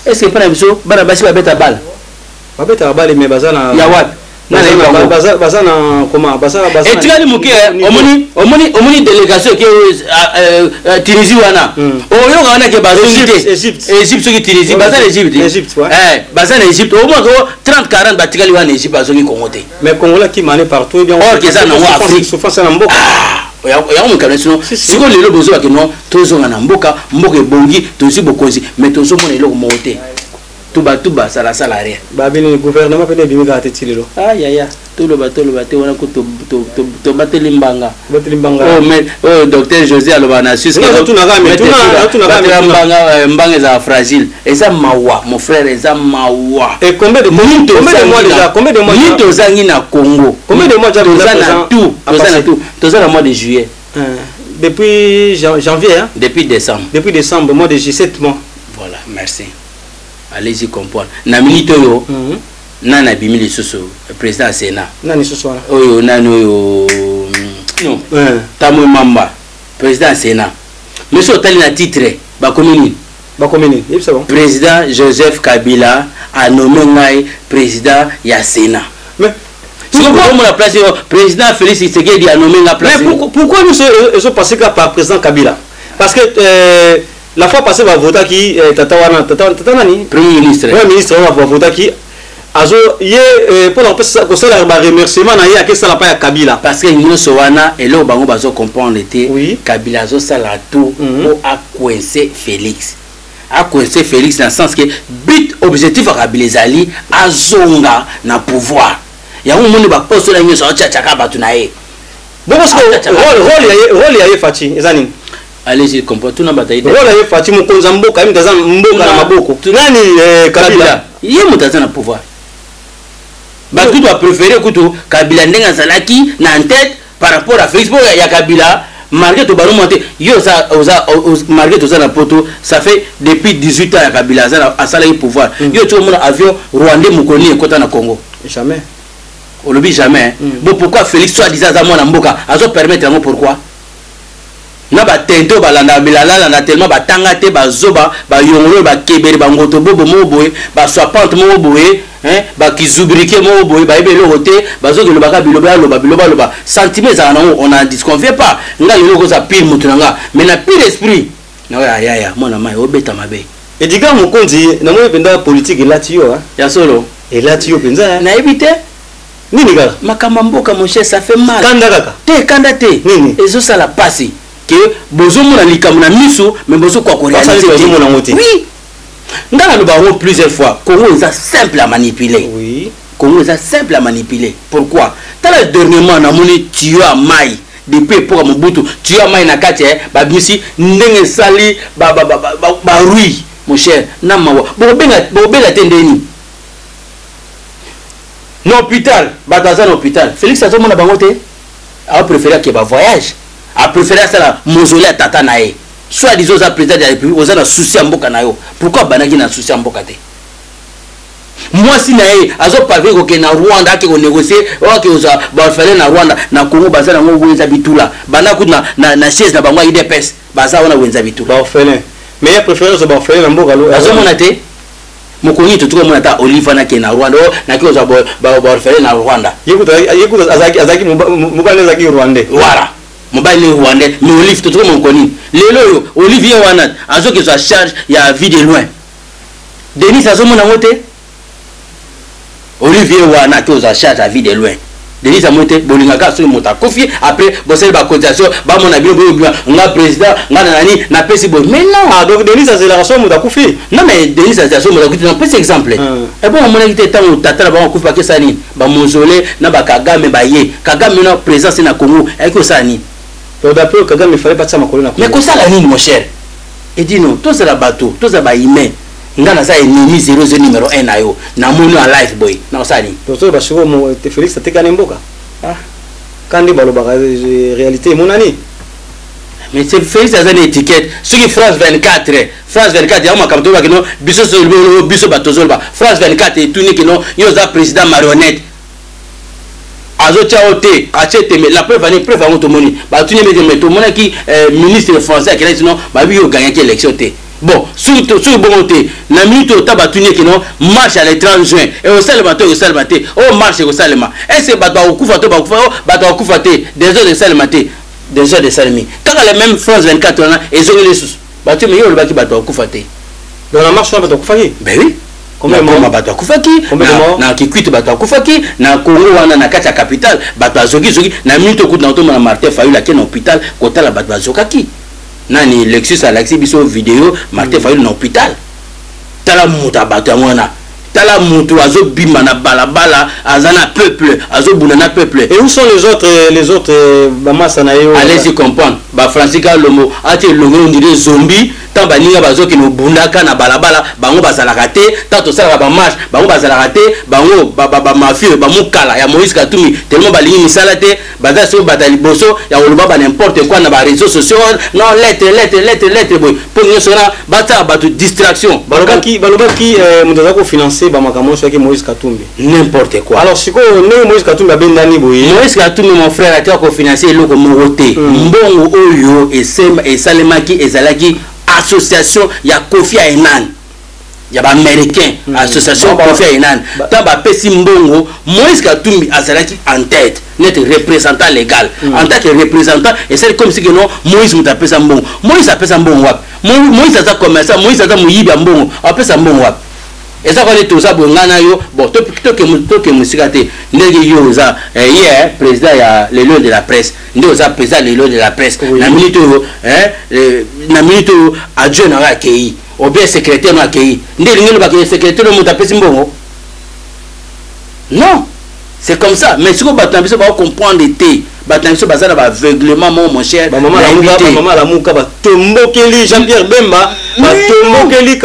Speaker 10: Est ce que mpa na biso bana basi babeta bala?
Speaker 9: Babetaka bale, mais baza na
Speaker 10: Ya wapi?
Speaker 9: Baza na comment, baza
Speaker 10: Etikali moke. Omoni, omoni, omoni délégation eke Tunisie wana, oyoka wana ke bazongi te. Égypte soki Tunisie, baza na Égypte, baza na Égypte. Omonaka 30 40 batikali wana Égypte, bazongi Congo te.
Speaker 9: Mais Congolais akimane partout.
Speaker 10: Bien, or eza nango Afrique.
Speaker 9: Souffrance na mboka.
Speaker 10: Yango mokano. Sino sikoyo lelo bozobake non, tozonga na mboka, mboka ebongi, tozwi bokonzi, mais tozomona eloko moko te. Tubatuba, salasala, rien.
Speaker 9: Babini gouvernement mpe ebimi kaka te ti lelo.
Speaker 10: Ayaya, toloba, toloba te wana ko tobateli mbanga.
Speaker 9: Bateli mbanga.
Speaker 10: Oh, mais oh, docteur José aloba na Suisse mbanga, mbanga ezala fragile. Eza mawa, mon frère, eza mawa.
Speaker 9: Et combien de mois déjà? Combien de mois?
Speaker 10: Ni tozangi na Congo.
Speaker 9: Combien de mois déjà?
Speaker 10: Toza na tout, toza na tout. Toza na mois de juillet.
Speaker 9: Depuis janvier, hein?
Speaker 10: Depuis décembre.
Speaker 9: Depuis décembre, mois de juillet, 7 mois.
Speaker 10: Voilà, merci, allez-y comprendre. Na minute oyo, nani abimi lisusu président ya Sénat?
Speaker 9: Nani lisusu wana?
Speaker 10: Oyo nani oyo? Non, Tamwe Mamba, président ya Sénat. Mais so otali na titre, bakomi nini?
Speaker 9: Bakomi nini? Yebisa
Speaker 10: bango. Président Joseph Kabila anommé ngai président ya Sénat.
Speaker 9: Mais
Speaker 10: soki place oyo président Félix Tshisekedi anommé nga place.
Speaker 9: Mais pourquoi nous ezopasser kaka par président Kabila? Parce que la fois passée bavotaki tata wana, tata, tata nani?
Speaker 10: Premier ministre.
Speaker 9: Premier ministre wana bavotaki, azo ye mpona kosala baremerciement na ye, akesala pa ya Kabila.
Speaker 10: Parce que nyonso wana, eloko bango bazocomprendre te, Kabila azosala tout mpo acoincer Félix, acoincer Félix na sens que but, objectif ya Kabila ezali azonga na pouvoir. Yango omoni baposte wana nyonso aotiatiaka bato na ye.
Speaker 9: Bongo rôle ya ye Fatshi eza nini?
Speaker 10: Allez-y comprendre, tuna bato.
Speaker 9: Rôle ya ye Fatshi, mokonzi ya mboka, ye moto aza mboka na maboko, nani? Kabila.
Speaker 10: Ye moto aza na pouvoir. Bato kutu bapréféré kutu Kabila ndenge azalaki na tête par rapport à Félix, mpo ya Kabila, malgré tobalomwa te, yo oza, malgré toza na poto, ça fait depuis 18 ans ya Kabila asalaki pouvoir. Yo ti omona avion rwandais mokoni ekota na Congo?
Speaker 9: Jamais.
Speaker 10: Olobi jamais. Bon, pourquoi Félix, soit disant aza mwana mboka, azopermettre yango? Pourquoi na batente oyo balandaka bilalala tellement batanga te, bazoba, bayongolo oyo, bakebere, bangoto bobo moko boye, baswapante moko boye, bakizubrike moko boye, bayebi eloko te, bazokelobaka biloba, aloba biloba, aloba sentiment ezalaka nango, on en disconvient pas. Nga lelo okoza pire motu na nga, mais na pire esprit naoyo ayaya mwana mai obeta mabe.
Speaker 9: Edgar Mokonzi, namoni mpenza politique elati yo.
Speaker 10: Ya solo.
Speaker 9: Elati yo mpenza.
Speaker 10: Nayebi te.
Speaker 9: Nini kaka?
Speaker 10: Makambo ya mboka, mon cher, ça fait mal.
Speaker 9: Kanda kaka.
Speaker 10: Te, kanda te.
Speaker 9: Nini?
Speaker 10: Ezosala pasi ke bozomona likambo na miso, mais bozokoka koréaliser.
Speaker 9: Bazomona yango te.
Speaker 10: Oui, nga naloba yango plusieurs fois, Congo eza simple à manipuler. Congo eza simple à manipuler. Pourquoi? Tala, dernièrement namoni tuyau ya mai depuis epoka Mobutu, tuyau ya mai na kati babimisi ndenge esali barouille, mon cher, na mawa. Bokobela te ndeni na hôpital, bato aza na hôpital, Félix azomona bango te. Apréféré ake bavoyage, apréféré asala mausolée ya tata na ye. Soit disant oza président de la République, oza na souci ya mboka na yo, pourquoi abanaki na souci ya mboka te? Mwasi na ye azoparvenir kokende na Rwanda, ake konégocier, oyo ake kozwa baorphelin na Rwanda. Na Congo baza nango wenza bitula, banda kutu na chaise na bango ya UDPS, baza wana wenza bitula.
Speaker 9: Baorphelin, mais ye préféré ozwa baorphelin na mboka.
Speaker 10: Azomona te. Mokonzi totuka omona ata Olive wana akende na Rwanda, o naki kozwa baorphelin na Rwanda.
Speaker 9: Ye kutu azalaki mobali, azalaki rwandais.
Speaker 10: Wara mobali ni rwandais, mais Olive totuka mokoni lelo oyo, Olive ye wana azokezwa charge ya Vue de Loin. Denis azomona yango te. Olivier wana ake ozwa charge ya Vue de Loin. Denise amoni te. Bolingaka soki moto akufi, après bosali bacotisation, bamona bino boyobima nga président, nga na nani napesi boye, mais non.
Speaker 9: Ah, donc Denise azelaka soki moto akufi?
Speaker 10: Non, mais Denise azelaka soki moto akufi, napesi exemple. Ebongo amonaki te ntango tata na bango akufi, bakesala nini? Bamozole na bakagame baye. Kagame na présence na Congo ayaki kosala nini?
Speaker 9: Donc d'après Kagame, il fallait batia makolo na
Speaker 10: Congo. Mais kosala nini, mon cher Edino? Tozala bato, tozala bahumain. Nga naza ennemi 00 numéro 1 na yo, namoni yo live boye, nakosala nini?
Speaker 9: Docteur, basiko Félix atekani mboka kandi balobaka réalité emonani.
Speaker 10: Mais c'est Félix aza na étiquette. Soki France 24, France 24 yango makambo tolobaki no biso, biso bato tozoloba. France 24 etuni kino yo oza président marionnette, azotia yo te, atie te. Mais la preuve ani, preuve yango tomoni, batuni mete. Mais tomonaki ministre français akendaki, sino babi yo oganyaki élection te. Bon, soki bongo te, na minute oyo ta batuni eke no marche ya le 30 juin ekosalema to ekosalema te? Oyo marche ekosalema, est ce bato bakokufa to bakufa? O bato bakokufa te, désordre esalema te. Désordre esalemi kaka, le même France 24 wana ezongi lisusu, bato me yo olobaki bato bakokufa te.
Speaker 9: Dans la marche wana bato bakufaki?
Speaker 10: Ben oui, na Goma bato akufaki, na Kikwit bato akufaki, na Congo wana na kati ya capitale bato azokizoki. Na minute okuti na otomona Martin Fayulu ake na hôpital kotala bato bazokaki. Nani, Lexus alakisi biso video, Martin Fayulu na hôpital. Tala moto ya bato yango wana, tala moto azobima na balabala, aza na peuple, azobunda na peuple.
Speaker 9: Et où sont les autres bamasa na ye?
Speaker 10: Allez-y comprendre. Bafrancis Kalombo ati elongi on dirait zombie. Ntango baninga bazokende obundaka na balabala, bango bazalaka te. Ntango tosalaka bamarche, bango bazalaka te. Bango bamafieux, bamokala ya Moïse Katumbi, tellement balingi misala te, baza soki bato ya liboso ya koloba ba n'importe quoi na baréseaux sociaux. Non, lettre, lettre, lettre, lettre boye, mpo nyonso wana batia bato distraction.
Speaker 9: Balobaki moto aza kofinancer bamakambo nyonso yaki Moïse Katumbi.
Speaker 10: N'importe quoi.
Speaker 9: Alors sikoyo ndenge Moïse Katumbi abendani boye?
Speaker 10: Moïse Katumbi, mon frère, atika kofinancer eloko moko te. Mbongo oyo esalemaki ezalaki association ya Kofi Annan ya baaméricain, association Kofi Annan. Ntango bapesi mbongo, Moïse Katumbi azalaki en tête net représentant légal. En tant que représentant, esali comme si que non, Moïse moto apesa mbongo. Moïse apesa mbongo wapi? Moïse aza commerçant, Moïse aza moyibi ya mbongo, apesa mbongo wapi? Eza kaka neti toza boye, ngai na yo. Bon, toke mosika te. Ndenge yo oza ye président ya le lion de la presse, nde oza président le lion de la presse, na minute oyo, na minute oyo adjoint na yo akei ou bien secrétaire no akei, nde elingi elobaka secrétaire no moto apesi mbongo? Non, c'est comme ça. Mais sikoyo bato na biso bakocomprendre te. Bato na biso baza na baaveuglement mo, mon cher.
Speaker 9: Bamama Lamuka batombokeli Jean Pierre Bemba, batombokeli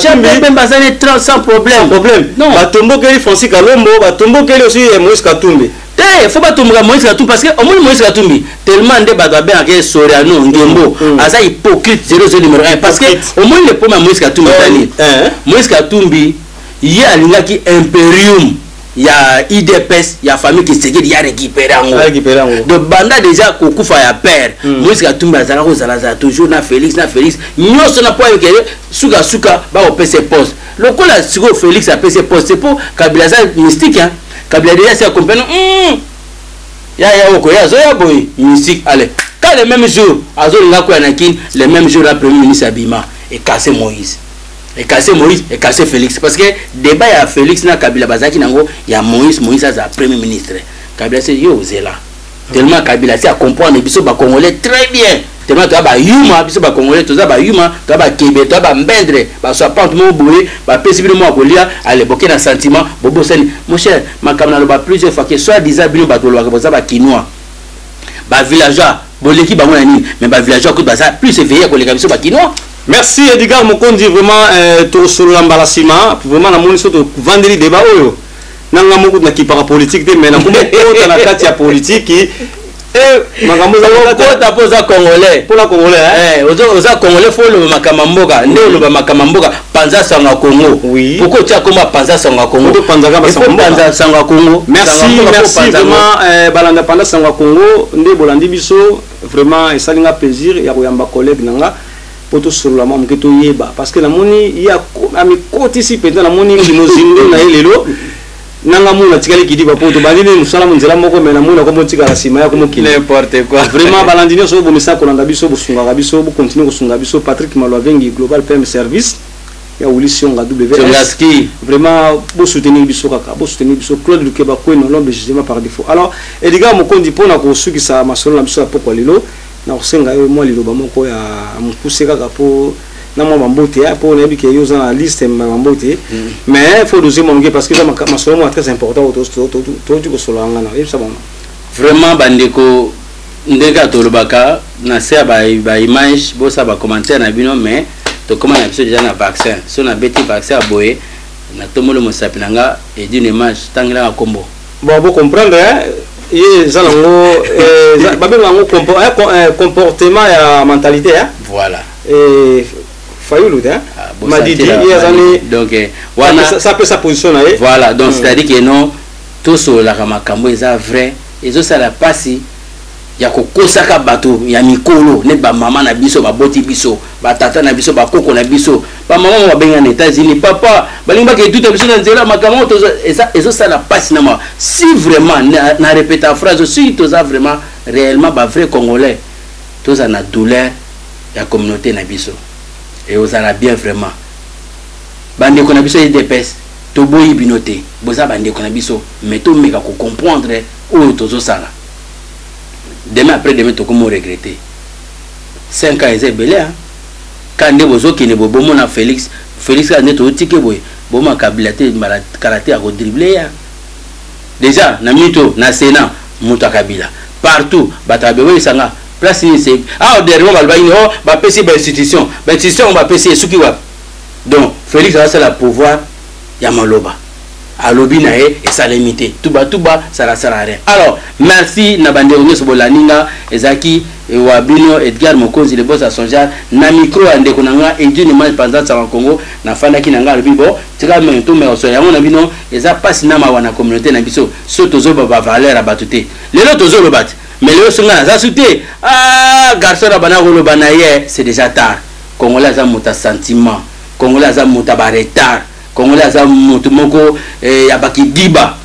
Speaker 10: Jean-Pierre Bemba, aza ne sans problème.
Speaker 9: Problème. Batombokeli Francis Kalombo, batombokeli aussi Moïse Katumbi.
Speaker 10: Te, faut batomboka Moïse Katumbi, parce que omoni Moïse Katumbi, tellement nde bato babengaka ye Soriano Ngembo, aza hypocrite 00 numéro 1. Parce que omoni le problème ya Moïse Katumbi ezali, Moïse Katumbi ye alingaki imperium ya UDPS ya famille Tshisekedi ya récupéré yango. Donc banda déjà kokufa ya père, Moïse Katumbi azalaka kozalazala toujours na Félix, na Félix nyonso, na po ayokele sukasuka bakopesa poste. Lokola sikoyo Félix apesi poste, mpo Kabila aza mystique, hein? Kabila déjà si acomprendre ya ya okoya azoya boye mystique. Allez, quand le même jour azolinga koya na Kini, le même jour la premier ministre abima ekase Moïse, ekase Moïse, ekase Félix, parce que débat ya Félix na Kabila bazalaki nango ya Moïse. Moïse aza premier ministre, Kabila se yo ozela. Tellement Kabila si acomprendre biso bacongolais très bien, tellement toza bayuma, biso bacongolais toza bayuma, toza bakebe, toza bambendre, baswapante moko boye, bapesi bino moko kolia ale boke na sentiment bobosani. Mon cher, makambo naloba plusieurs fois ke soit disant bino bato bolobaka boza bakinois, bavillageois, boleki bango na nini? Mais bavillageois kutu baza plus éveillé koleka biso bakinois.
Speaker 9: Merci Edgar Mokonzi, vraiment tosolola mbala nsima. Vraiment namoni so tovandeli débat oyo nanga moko nakipaka politique te, mais nakoma kota na kati ya politiki makambo.
Speaker 10: Okota mpo oza congolais.
Speaker 9: Mpona congolais.
Speaker 10: Oza congolais, faut oloba makambo ya mboka. Nde oloba makambo ya mboka, panza sango ya Congo. Pourquoi otia komba panza sango ya Congo? Panza sango ya Congo.
Speaker 9: Merci, merci vraiment. Balanda panza sango ya Congo nde bolandi biso. Vraiment esalinga plaisir ya koyamba collègue na nga mpo tosolola mwa moke, toyeba, parce que namoni ye amikotisi mpenza, namoni mozindo na ye lelo. Nanga mona atikali kidiba po tobandi nini mosala mo nzela moko, me namoni akomo otikala nsima ya komokili.
Speaker 10: N'importe quoi.
Speaker 9: Vraiment, balandi nyonso oyo bomesana kolanda biso, bosungaka biso, bocontinue kosunga biso. Patrick Malwavengi, Global PM Service. Ya Willy Sionga WS.
Speaker 10: Siongaski.
Speaker 9: Vraiment, bo soutenir biso kaka, bo soutenir biso Claude Lukeba Kweno, l'homme de jugement par défaut. Alors, Edgar Mokondi pona ko sukisa masolo na biso ya pokwa lelo, na kosenga yo mwa liloba moko ya mokuse kaka po na mwa bambote ya po nayebi ke yo oza na liste ya bambote, mais faut doser mwa moke parce que eza masolo moko très important oyo toyoti kosolola nga na yebisa bango.
Speaker 10: Vraiment bandeko, ndenge kaka tolobaka na se ya baimage, bosala bacommentaire na bino, mais tokóma na biso deja na vaccin. So nabeti vaccin ya boye, natomboli mosapi na nga, Edino Image, tangelaka nkombo.
Speaker 9: Bon, bo comprendre hein, ye eza nango babenga yango comportement ya mentalité hein.
Speaker 10: Voilà.
Speaker 9: Fayulu te hein?
Speaker 10: Bo
Speaker 9: Madidi
Speaker 10: santela
Speaker 9: ye aza ni
Speaker 10: Donc, wana
Speaker 9: ça peut sa position na ye.
Speaker 10: Voilà, donc c'est-à-dire que non, tosololaka makambo eza vrai, ezosala mpasi ya kokosaka bato ya mikolo neti bamama na biso, baboti biso, batata na biso, bakoko na biso, bamama mo babenga na États-Unis, papa balingi baketuta biso na nzela. Makambo oyo ezosala mpasi na mawa. Si vraiment na répéta phrase, si toza vraiment réellement bavrai Congolais, toza na douleur ya communauté na biso, e ozala bien vraiment. Bandeko na biso UDPS, toboyi bino te, boza bandeko na biso, mais tomeka kocomprendre oyo tozosala. Demain, après demain, tokomi regretter. 5 ans eza ebele, hein? Ka nde bozokende boye, bomona Félix, Félix kaka nde tozotike boye, boma Kabila te, mbala kala te akodrible ya déjà na mito na Sénat, moto ya Kabila partout. Bato ya boyebisanga place nini se awa dernièrement balobaki nini? Oh, bapesi bainstitution, bainstitution yango bapesi esuki wapi? Donc Félix azasala pouvoir ya maloba, alobi na ye esalemi te, tuba tuba, salasala, rien. Alors merci na bandeko nyonso bolandi nga. Ezalaki wa bino Edgar Mokonzi, le boss à son genre, na micro ya ndeko na nga Edwin Image Panza Sango Congo. Nafandaki na nga, alobi bo tika me tomeka kosola yango na bino. Eza mpasi na mawa na communauté na biso, so tozoba bavaleur ya bato te. Lelo tozoloba te, mais lelo so ngai naza su te. Ah, garçon na bana koloba na ye, c'est déjà tard. Congolais aza moto ya sentiment, Congolais aza moto ya baretard, Congolais aza moto moko ya bakidiba,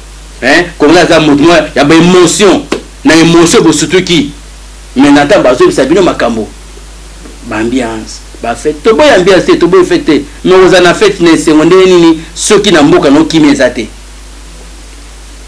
Speaker 10: hein? Congolais aza moto moko ya baémotion, na émotion bosutuki. Mais na ntango bazobisa bino makambo, baambiance, bafete, toboyi ambiance te, toboyi fete te, mais oza na fete na esengo ndenge nini soki na mboka no kimia eza te?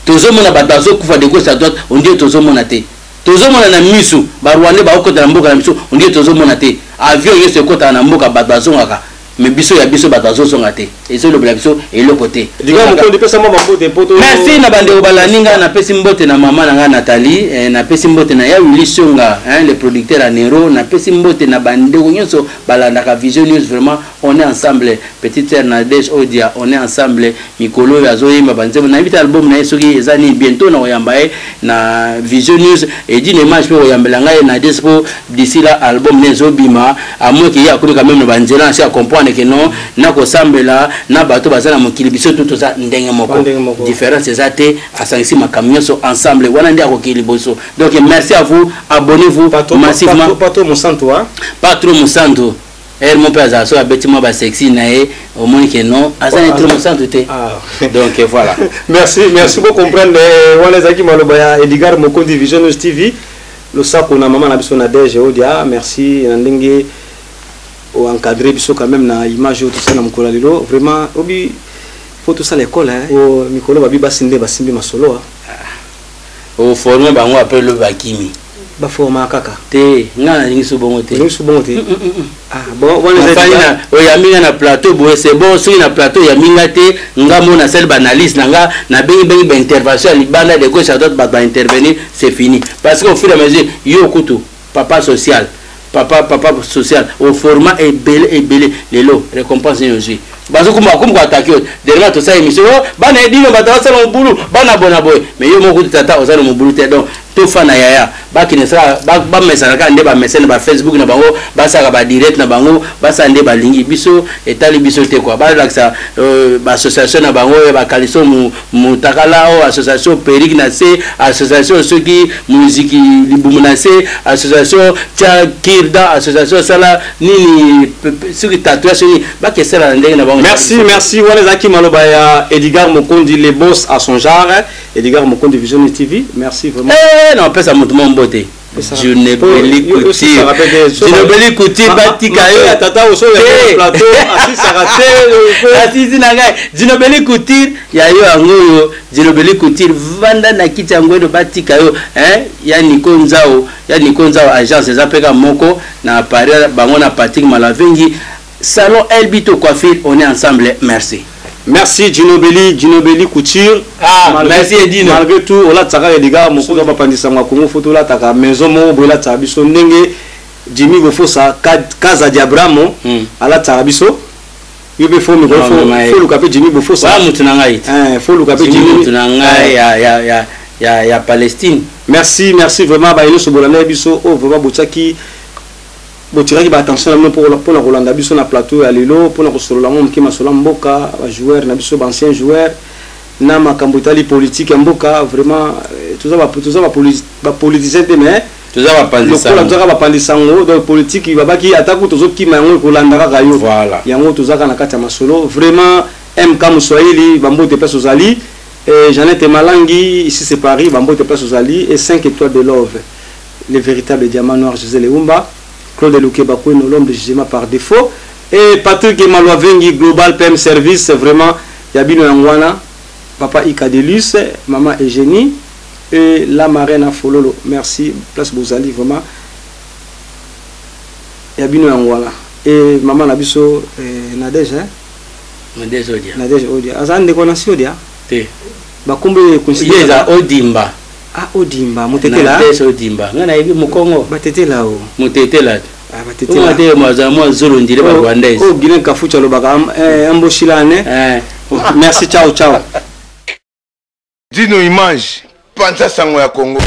Speaker 10: Tozomona bato bazokufa de gauche à droite, ondie tozomona te. Tozomona na misu Barwandais baokota na mboka na biso, ondie tozomona te. Avion nyonso ekotaka na mboka, bato bazongaka, mais biso ya biso bato bazozonga te, ezolobela biso eloko te.
Speaker 9: Edgar Mokondi, pesa mwa bambote po to
Speaker 10: Merci na bandeko balandi nga. Napesi mbote na mama na nga Nathalie, napesi mbote na ya Willy Songa, hein, le producteur ya Nero. Napesi mbote na bandeko nyonso balandaka Vision News. Vraiment, on est ensemble. Petite sœur Nadège Odia, on est ensemble. Mikolo oyo azoyemba banzembo, nayebi te album na ye soki eza nini. Bientôt na koyamba ye na Vision News Edine Image mpe koyambela ngai Nadège, mpo d'ici là album ne ezobima. À moins que ye akomi quand même na banzela na si acomprendre que non, nakosambela na bato baza na mokili, biso tu toza ndenge moko.
Speaker 9: Ndenge moko.
Speaker 10: Différence eza te, asangisi makambo nyonso ensemble, wana nde akoki liboso. Donc merci à vous, abonnez-vous massivement.
Speaker 9: Pas trop mosantu, hein?
Speaker 10: Pas trop mosantu ere mo mpe azala, soki abeti mwa basexy na ye, omoni ke non, aza na trop mosantu te. Donc voilà.
Speaker 9: Merci, merci pour comprendre. Wana ezalaki maloba ya Edgar Mokondi, Vision News TV. Losako na mama na biso Nadege Odia, merci na ndenge oencadre biso quand même na image oyo tosala na mokolo ya lelo. Vraiment obi faut tosala école, hein. O mikolo babi basi nde basimbi masolo, hein.
Speaker 10: Oforme bango, apres lobi bakimi.
Speaker 9: Baforma kaka.
Speaker 10: Te, nga nalingi so bongo te.
Speaker 9: Olingi so bongo te. Ah bon, wana eza
Speaker 10: Nafandi na oyambi nga na plateau boye, c'est bon. Soki na plateau oyambi nga te, nga mo nasali baanalyse na nga, nabengibengi baintervention ya libanda, de gauche à droite, bato baintervenir, c'est fini. Parce que au fur et à mesure, yo kutu papa social, papa, papa social, oforma ebele ebele, lelo récompense nini ozwi? Bazokoma bakomi koatake yo. Dernièrement tosala émission, oh, bana Edino, bato basala mobulu, bana bona boye, mais yo moko kutu tata oza na mobulu te. Donc tofana yaya, bakende sala, bamesana kaka nde bamesana na bafacebook na bango, basalaka badirect na bango, basala nde balingi. Biso etali biso te kua. Balakisa baassociation na bango oyo bakaliso mutakala, oyo association perike na se, association soki muziki libumu na se, association tia kirda, association sala nini, soki tatouage, soki bakesala na ndenge na bango.
Speaker 9: Merci, merci. Wana ezalaki maloba ya Edgar Mokondi, le boss à son genre, Edgar Mokondi, Vision News TV. Merci vraiment.
Speaker 10: Eh, na opesa moto mo mbote. Junebeli Couture. Junebeli Couture batika yo.
Speaker 14: Tata oso ya plateau asisaka te.
Speaker 10: Asisi na ngai. Junebeli Couture ya yo yango oyo. Junebeli Couture vanda na kiti ya ngwendo batika yo hein ya Nico Nzao, ya Nico Nzao agence eza peka moko na Paris bango na Patrick Malavengi. Salon Elbito Coiffure, on est ensemble. Merci.
Speaker 14: Merci Ginobili, Ginobili Couture.
Speaker 10: Ah,
Speaker 14: malgré,
Speaker 10: merci Edino.
Speaker 14: Malgré tout, olataka Edgar mokoka bapandisa ngwa Congo photo olataka maison moko boye olataka biso ndenge Jimmy Gofosa Kaza Diabramo alataka biso. Yo pe fo mikolo fo fo luka pe Jimmy Bofosa.
Speaker 10: Wa mutu na ngai.
Speaker 14: Eh, fo luka pe
Speaker 10: Jimmy mutu na ngai ya ya ya ya ya Palestine.
Speaker 14: Merci, merci vraiment ba ino sobolana biso oh vraiment botiaki botiraki ba attention na bino mpona kolanda biso na plateau ya lelo mpona kosolola mwa moke masolo ya mboka ba joueur na biso ba ancien joueur na makambo etali politique ya mboka vraiment toza ba toza ba politicien te mais
Speaker 10: toza
Speaker 14: lokola tozaka bapanzi sango donc politique babaki atako tozokima yango ekolanda kaka yo
Speaker 10: voilà.
Speaker 14: Yango tozaka na kati ya masolo vraiment. MK Moswahili bambote place ozali, et Jeannette Malangi ici c'est Paris bambote place ozali, et 5 étoiles de love le véritable diamant noir José Leumba, Claude Lukeba Kweno l'homme de jugement par défaut, et Patrick Malouavengi Global PM Service vraiment ya bino yango wana, papa Ikadelus, maman Eugénie et la marraine Fololo, merci place bozali vraiment ya bino yango wana. Et maman na biso Nadège, hein?
Speaker 10: Nadège Odia.
Speaker 14: Nadège Odia aza ndeko na si Odia
Speaker 10: te.
Speaker 14: Bakombo
Speaker 10: ye eza Odimba.
Speaker 14: Ah, Odimba motetela.
Speaker 10: Nadège Odimba nga nayebi mokongo.
Speaker 14: Batetela o.
Speaker 10: Motetela.
Speaker 14: Ah, batetela
Speaker 10: te, mwaza mwa zolo ndire ba rwandaise.
Speaker 14: Oh, Guilain Kafucha alobaka amboshilane. Merci, ciao ciao.
Speaker 13: Dino Image, panza sango ya Congo.